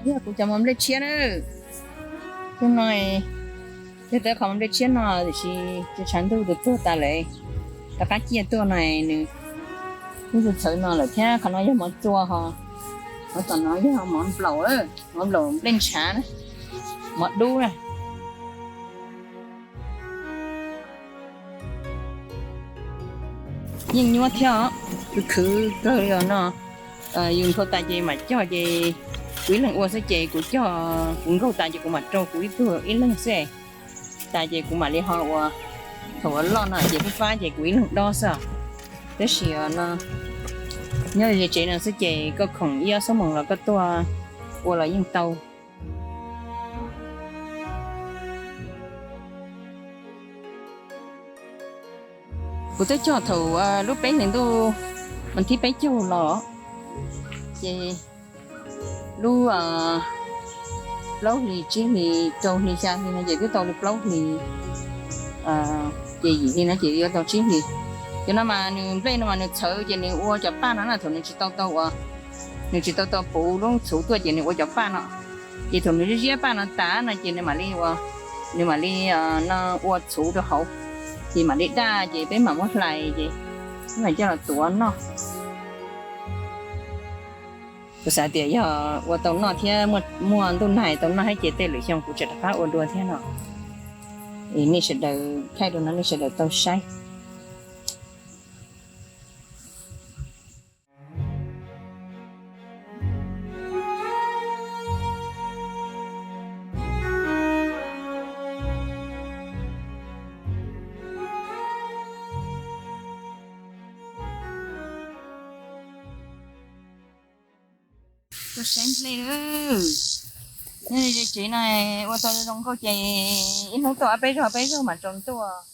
Yog kuv cov mos nplej tshiab na. Tus no, yog tau qhov mos nplej tshiab no tiam sis tshav ntuj tus tuag tas lawm, rov qab ciaj tuaj no, nws kuj txhawv no lawm thiab. Qhov no yog mov txua ho, qhov tom no yog mov nplaum, mov nplaum nplej ntshav na, mov dub na. Yeej nyuaj thiab os, khwv khwv kawg li os no. Yus nphau tas ces mam cog ces kuv ib leeg ua xwb ces kuv cog kuv nkaug tas ces kuv mam rau kuv ib tug ib leeg xwb. Tas ces kuv mam li ho ua, thaum ua loj no ces fab fab ces kuv ib leeg dob xwb. Tab sis no nyob ze tsev no xwb ces koj khoom ib ob xuab moos los koj tuaj ua los yeej tau. Kuv twb cog thaum lub peb hlis ntuj, vas thib peb caug los, ces lub plaub hlis tsib hlis rau hli xya hli no ces twb tau li plaub hlis, ces yim hli no ces yuav tau tsib hlis. Cov no mas nws nplej no mas nws txhawv ces nws ua cov paj no na, thaum nws tsis tau tau ua, nws tsis tau tau puv lub txhuv tuaj ces nws ua cov paj no. Ces thaum nws ziab paj no tas no ces nws mam li ua, nws mam li no ua txhuv rau hauv, ces mam li daj ces peb mam muab hlais ces peb mam coj los tuav noj. Kuv xav tias yog ua tau noj thiab muaj ntuj nag tau noj thiab ces tej lwm xyoo kuv tseem rov qab ua dua thiab no. Es nej sawv daws thaij rau no nej sawv daws tau saib. Tuaj saib nplej, nyob ze tsev no ua tau zoo nkauj ces ib hnub tuaj ob peb zaug peb zaug mam tsaus ntuj.